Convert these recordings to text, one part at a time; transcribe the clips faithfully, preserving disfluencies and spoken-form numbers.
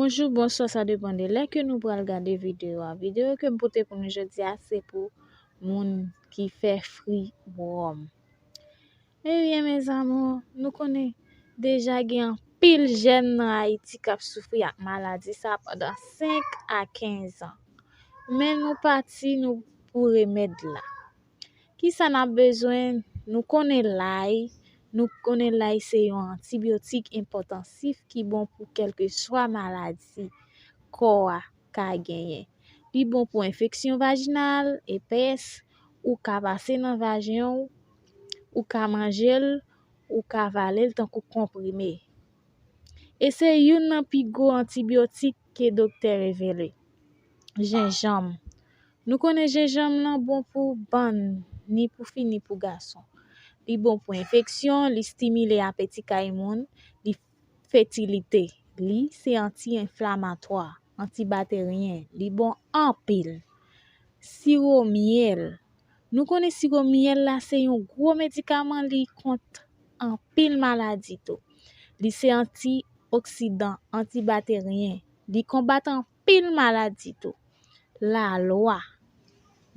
Bonjou, bonswa, sa depann de lè ke nou pral gade videyo a. Videyo ke m pote pou nou jodi a, se pou moun ki fè fri bwòm. Ebyen, mes amours, nou konnen deja gen anpil jèn nan Ayiti k ap soufri ak maladi sa pandan senk a kenz an. Men nou pati nou pou remèd la. Kisa n ap bezwen? Nou konnen lay. Nou konnen lay se yon antibyotik enpòtansif ki bon pou kèlkeswa maladi kò a ka genyen. Li bon pou enfeksyon vajinal, epès, ou ka pase nan vajen w, ou ka manje l, ou ka vale l tankou konprime. E se youn nan pi gwo antibyotik ke doktè revele. Jenjanm. Nou konnen jenjanm nan bon pou bann, ni pou fi, ni pou gason. Li bon pou enfeksyon, li stimile apeti kay moun, li fetilite. Li se anti-enflamatwa, antibateryen. Li bon anpil. Siwo myèl. Nou konnen siwo myèl la se yon gwo medikaman, li kont anpil maladi tou. Li se antioksidan, antibateryen. Li konbat anpil maladi tou. Lalwa.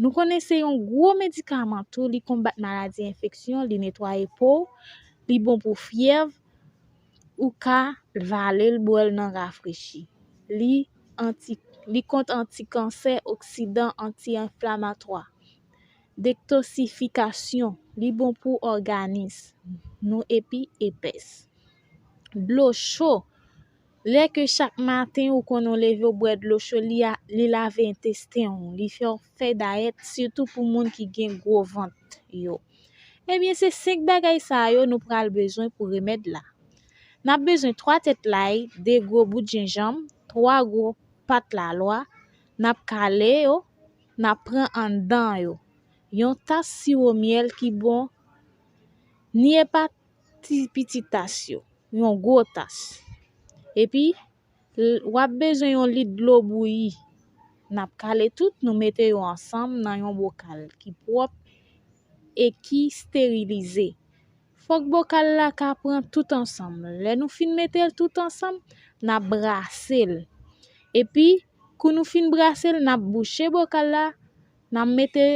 Nou konnen se yon gwo medikaman tou, li konbat maladi enfeksyon, li netwaye po, li bon pou fyèv, ou ka vale l, bwè l nan rafrechi. Li anti, li kont antikansè, oksidan, anti-enflamatwa. Detosifikasyon, li bon pou òganis nou epi epès. Dlo cho, lè ke chak maten ou konnen w leve w bwè dlo cho, li a, li lave entesten w, li fè w fè dayèt, sitou pou moun ki gen gwo vant yo. Ebyen, se senk bagay sa yo nou pral bezwen pou remèd la. N ap bezwen twa tèt lay, de gwo bout jenjanm, twa gwo pat lalwa, n ap kale yo, n ap pran anndan yo. Yon tas siwo myèl ki bon, ni epa ti piti tas yo, yon gwo tas. Epi, l-, w ap bezwen yon lit dlo bouyi. N ap kale tout, nou mete yo ansanm nan yon bokal ki pwòp e ki sterilize. Fòk bokal la ka pran tout ansanm. Lè nou fin mete l tout ansanm, n ap brase l. Epi, kou nou fin brase l, n ap bouche bokal la, n ap mete,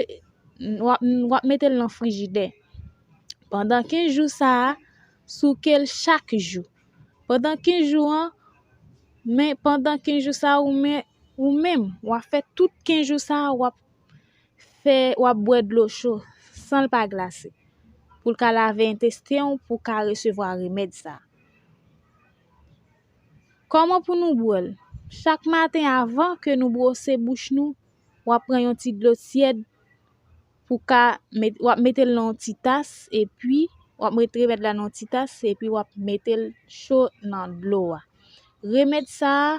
w ap, w ap mete l nan frijidè. Pandan kenz jou sa a, souke l chak jou. Pandan kenz jou an, men pandan kenz jou sa a, ou men, ou menm, w ap fè tout kenz jou sa a, w ap fè, w ap bwè dlo cho san l pa glase, pou l ka lave entesten w, pou w ka resevwa remèd sa a. Kòman pou nou bwè l? Chak maten, avan ke nou bwose bouch nou, w ap pran yon ti dlo tyèd pou ka met, w ap mete l nan yon ti tas, epi w ap met remèd la nan yon ti tas, epi w ap mete l cho nan dlo a. Remèd sa a,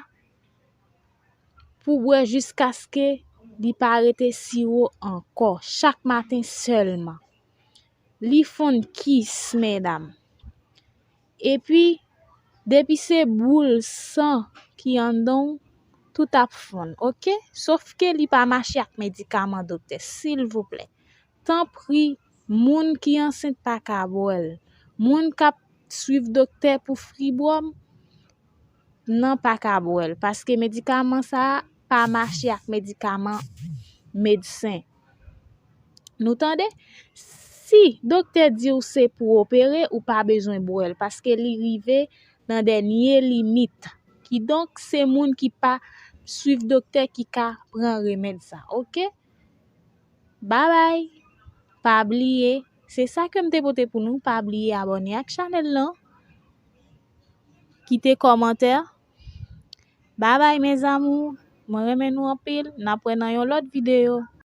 pou bwè jiskaske li pa rete siwo ankò, chak maten sèlman. Li fonn kis, medam. Epi, depi se boul san ki anndan w, tout ap fonn, oke? Sofke li pa mache ak medikaman doktè, silvouplè. Tanpri, moun ki ansent pa ka bwè l. Moun k ap swiv doktè pou fri bwòm, nan pa ka bwè l, paske medikaman sa a pa mache ak medikaman medsen. Nou tande? Si doktè di w se pou opere, ou pa bezwen bwè l, paske li rive nan dènye limit. Kidonk, se moun ki pa swiv doktè ki ka pran remèd sa, oke? Babay! Pa bliye, se sa ke m te pote pou nou. Pa bliye abòne ak chanèl lan. Kite kòmantè. Babay, mes amours! Mwen renmen nou anpil. N ap wè nan yon lòt videyo.